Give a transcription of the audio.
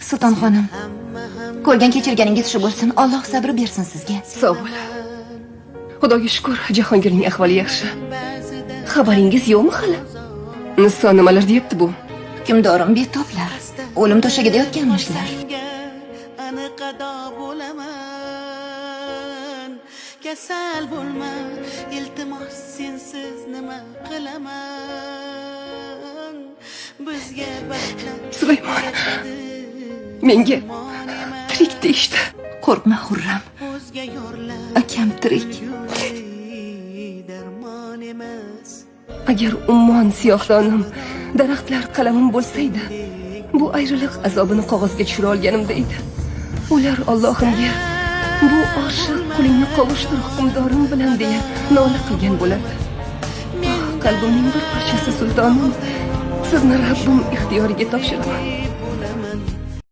Sultonxonim, ko'rgan kechirganingiz shu bo'lsin. Alloh sabr bersin sizga. Sog' bo'l. Xudoga shukur, Jahongirning ahvoli yaxshi. Xabaringiz yo'qmi hali? Niso nimalar deyapti bu? Hukmdorim betoblar. O'lim to'shagida yotganmishlar. Aniq ado bo'laman, kasal bo'lma, iltimos, sensiz nima qilaman, bizga baxtlar Sulaymon menga tirik deyishdi. Qo'rqma, Hurram. O'zga yorlar Akam tirik. Darmon emas. Agar ummon siyohdonim, daraxtlar qalamim bo'lsaydi, bu ayriliq azobini qog'ozga tushira olganimda edi. Ular Allohimga bu oshiq qulingni qovushtir hukmdorim bilan deya nola qilgan bo'lardi. Ah, qalbimning bir parchasi sultonim, sizni Rabbim ixtiyoriga topshiraman.